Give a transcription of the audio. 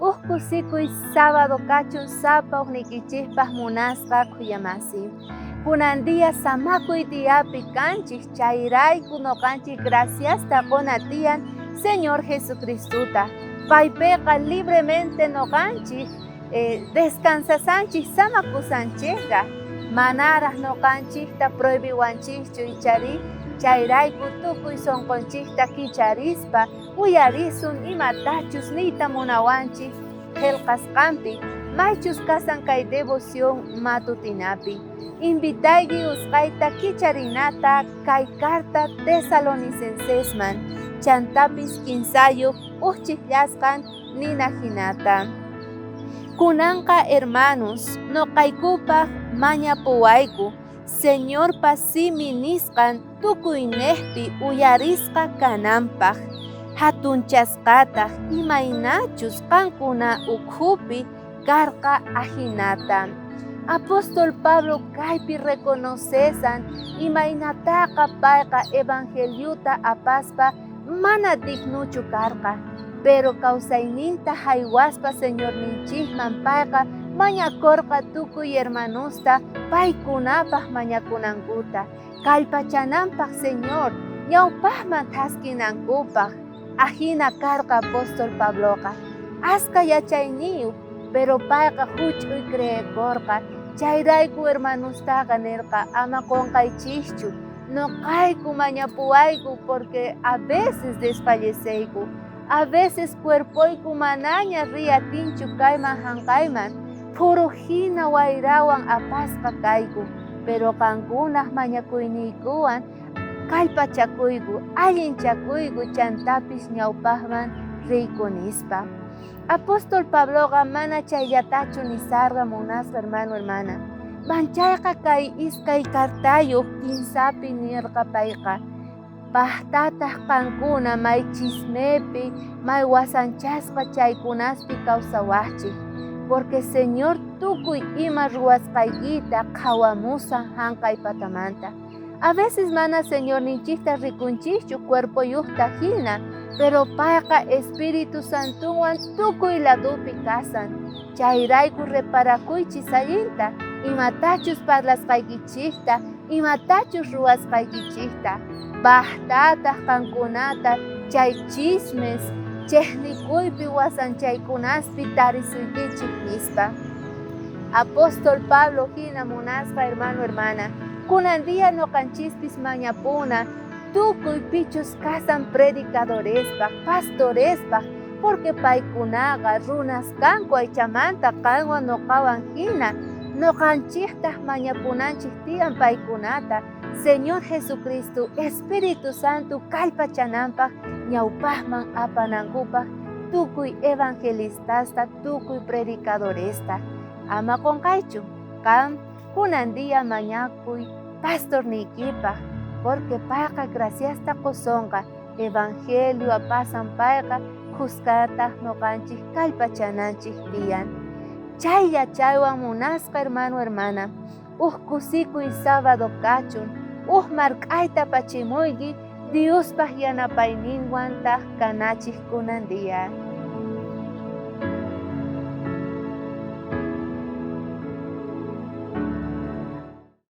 Uj kusikuy sábado kachun sapa ujniykichejpaj munasqa khuyamasi. Kunan día samakuy diapi kanchej, chayrayku noqanchej graciasta qona tiyan Señor Jesucristota. Paypeqa libremente noqanchej descansasanchej samakusanchejqa. Manaraj noqanchejta prohibiwanchejchu icharí? Chayrayku tukuy sonqonchejta kicharispa uyarisun imatachus niyta munawanchej qhelqasqanpi, maychus kasan kay devoción matutinapi. Invitayki usqhayta kicharinata kay carta Tesalonicencesman, chantapis kinsayoj uj chijllasqan nina jinata. Kunanqa hermanos, noqaykupaj mañapuwayku, Señorpa simi nisqan tukuynejpi uyarisqa kananpaj, jatunchasqataj imaynachus qankuna ukhupi karqa ajinata. Apóstol Pablo kaypi reconocesan imaynataqa payqa evangeliota apaspa mana dignochu karqa, pero kawsayninta jaywaspa Señorninchejman payqa mañakorqa tukuy hermanosta paykunapaj mañakunankuta, kallpachananpaj Señor ñawpajman thaskinankupaj. Ajina karqa apóstol Pabloqa, aska yachayniyoj, pero payqa juch'uy creekorqa. Chayrayku hermanostaqa nerqa, ama qonqaychejchu, noqayku mañapuwayku porque a veces desfalleceyku, a veces cuerpoyku manaña riyatinchu kayman janqayman, phuru jina wayrawan apasqa kayku, pero qankunaj mañakuyniykuwan kallpachakuyku, allinchakuyku, chantapis ñawpajman riyku nispa. Apóstol Pabloqa mana chayllatachu nisarqa munasqa hermano hermana. Manchayqa kay iskay cartayoj kinsapi nerqa payqa, pajtataj qankuna may chismepi, may wasanchasqa chaykunaspi kawsawajchej, porque Señor tukuy ima ruwasqaykita qhawamusan janqay patamanta. A veces mana Señorninchejta rikunchejchu cuerpoyojta jina, pero payqa Espíritu Santonwan tukuy ladopi kasan. Chayrayku reparakuychis allinta imatachus parlasqaykichejta, imatachus ruwasqaykichejta. Pajtataj qankunata chay chismes chejnikuypi wasanchaykunaspi tarisuykichej nispa. Apóstol Pablo jina munasqa hermano hermana, kunan día noqanchispis mañapuna tukuy pichus kasan predicadorespaj, pastorespaj, porque paykunaqa runas kanku aychamanta qanwan noqawan jina, noqanchejtaj mañapunanchej tiyan paykunata Señor Jesucristo Espíritu Santo kallpachananpaj ñawpajman apanankupaj tukuy evangelistasta, tukuy predicadoresta. Ama qonqaychu, qan kunan día mañakuy pastorniykipaj, porque payqa graciasta qosonqa, evangelio apasan payqa khuskataj noqanchej kallpachananchej tiyan. Chay yachaywan munasqa hermano hermana, uj kusikuy sábado kachun, uj mark'ayta pachimuyki Diospaj yanapayninwantaj kanachej kunan día.